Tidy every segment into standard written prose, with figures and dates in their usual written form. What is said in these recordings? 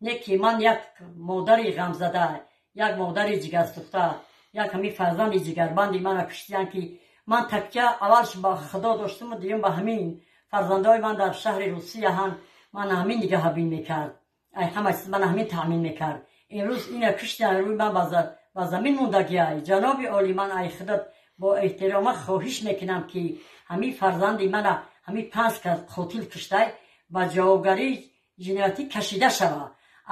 Не ки ман як модари ғамзада, як модари ҷигарсӯхта, як ҳамин фарзанди ҷигарбанди мана куштиян, ки ман такя аввалш ба Худо доштуму дуюм ба ҳамин фарзандҳои ман дар шаҳри Русия ҳан ман ҳамин нигаҳбин мекард, ай ҳама чиз ман ҳамин таъмин мекард. Имрӯз ина куштиян, рӯи ман ба замин мондагиай. Ҷаноби олӣ, ман ай Худо бо эҳтирома хоҳиш мекунам, ки ҳамин фарзанди мана ҳамин панҷ кас қотил куштай ба ҷавобгарии ҷиноятӣ кашида шава.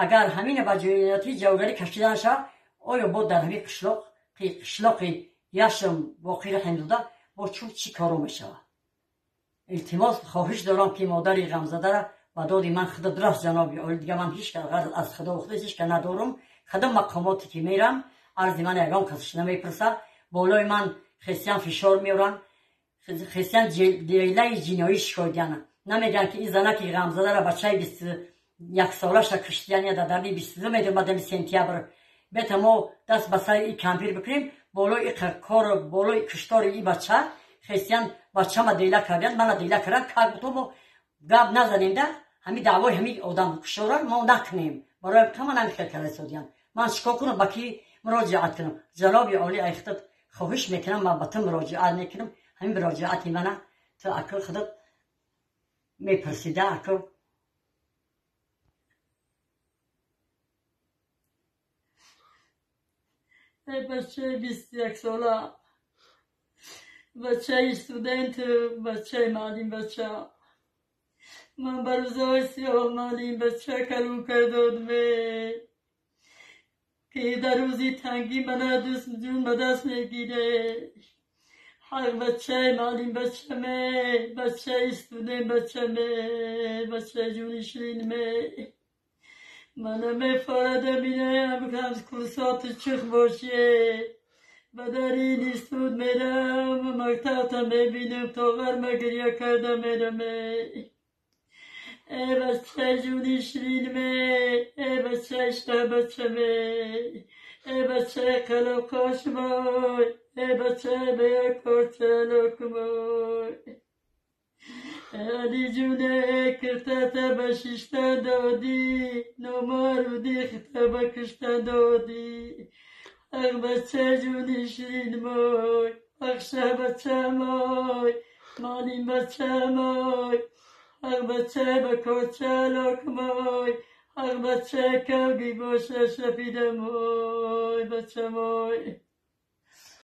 Агар ҳамина ба ҷиноятӣ ҷавобгарӣ кашида нашава, оё бо дар ҳамин қишлоқи яшм Боқири Ҳиндуда бо чун чӣ коро мешавад? Илтимос, хоҳиш дорам, ки модари ғамзадара ба доди ман Худо дураст. Ҷаноби олӣ, дига ман ҳеч ғарз аз Худо худо ҳеч ка надорум. Худо мақомоте ки мерам, арзи ман ягон касш намепурса. Болои ман христиан фишор меоранд, христиан делаи ҷиноӣ шикоятяна намегӯянд, ки ин занаки ғамзадара бачаи 21 солаша куштиян я дар дарни 22 медомадами сентябр бета мо даст ба сари и кампир бикунем, болои кор, болои куштори и бача христиан бачама дела кардиян, мана дела кардан, как будто мо гап назанем да ҳамин даъвои ҳамин одамкушора мо накунем. Барои кама намихел карда. Ман чикор кунам, ба кӣ муроҷиат кунам? Ҷаноби олӣ, ай Худо хоҳиш мекунам, ман ба ту муроҷиат мекунам. Ҳамин муроҷиати мана ту акл худат мепурсида акл. Бачаи 21 сола, бачаи студент, бачаи маълим, бача ман ба рӯзҳои сиёҳ маълим бача калон кардодме, ки дар рӯзи тангӣ мана ҷун ба даст мегире. Ҳақ бачаи маълим бачаме, бачаи студент бачаме, бачаи ҷуни ширинме. Мана мефорада бинаям курсоту чух боше, ба дари институт мерам, мактабта мебинам, то ғарма гиря карда мераме. Э бачаи ҷуни ширинме, э бачаи шаҳбачаме, э бачаи қалабқошмой, э бачаи беякорчалокмой. Алиҷуне, киртата ба шиштан додӣ, номаруди хита ба куштан додӣ. Ах, бачаи ҷуни ширинмой, ах, шаҳбачамой, маълим бачамой, ах, бачаи ба корчалокмой, ах, бачаи кавги боша шафидамой, бачамой.